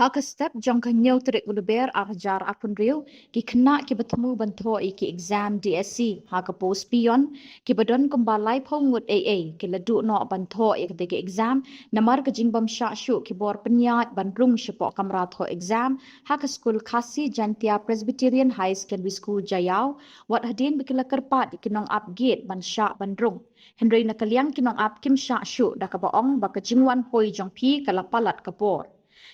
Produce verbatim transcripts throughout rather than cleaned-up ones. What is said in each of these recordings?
Ha ka step jong ka hynñiew tarik u Lber ar hajar arphew hynriew, ki khynnah kiba thmu ban thoh ïa ki exam D S C ha ka post peon, kiba don kumba laiphew ngut ei ei, ki la duh noh ban thoh ïa katei ka exam namar ka jingbym shah shuh ki bor pynïaid ban rung shapoh kamra thoh exam ha ka skul Khasi Jaintia Presbyterian High Secondary School Jaïaw, wat hadien ba ki la kyrpad ïa ki nongap gate ban shah ban rung. Hynrei na ka liang ki nongap kim shah shuh da kaba ong ba ka jingwan poi jong phi ka la palat ka por.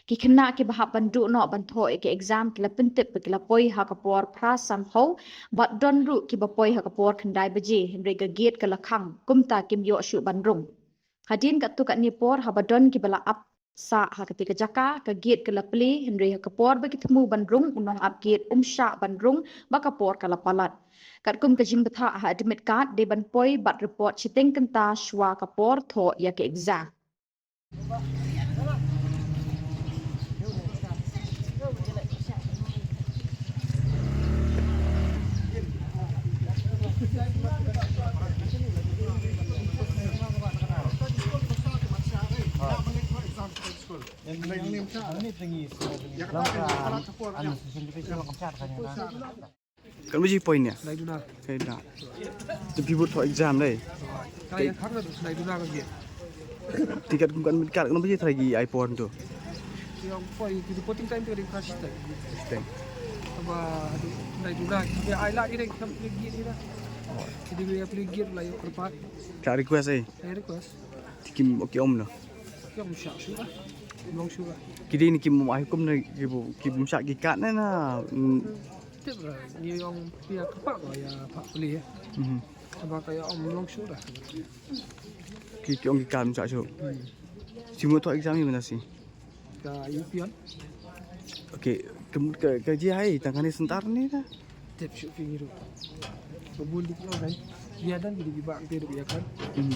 Ki khynnah kiba hap ban duh noh ban thoh ïa ka exam ki la pyntip ba ki la poi ha ka por phra sanphew, bad don ruh kiba poi ha ka por khyndai baje, hynrei ka gate ka la khang, kumta kim ïoh shuh ban rung. Hadien katto katne por haba don kiba la ap sah ha katei ka jaka, ka gate ka la plie, hynrei ha ka por ba ki thmu ban rung, u nongap gate um shah ban rung ba ka por ka la palat. Katkum ka jingbthah ha admit card, dei ban poi bad report shiteng kynta shuwa ka por thoh ïa ka exam. Kan baje poi ne? Lai duna. Kai da. Te phi bud thoh exam dei. Kai yang khang na lai duna ka gate. Tiket kum kan mit kat kan baje trai ki ai por tu. Yang poi ki reporting time tu di crash time. Steng. Aba aduh lai duna ki ai la ire kam pli gate ira. Ki di ya pli gate la yo kerpat. Ka request ai. Ai request. Tikim oke om no. Ki om shah shuh. Long shuh. Ki dei ni kim ai kum na ki bu ki bum shah ki kat na na. Tip ra, ngi ong pia kpa ko ya pa pli ya. Mhm. Ba ka ya om long shuh ra. Ki ki ong ki kam cha shuh. Hmm. Si mo thoh exam ni mana si? Ka U P on. Okay, ka ka ka ji hai tang kane sentar ni da. Tip shuh ki ngi ru. Ka bul dik lo dai. Ya dan di ba te ru ya kan. Mhm.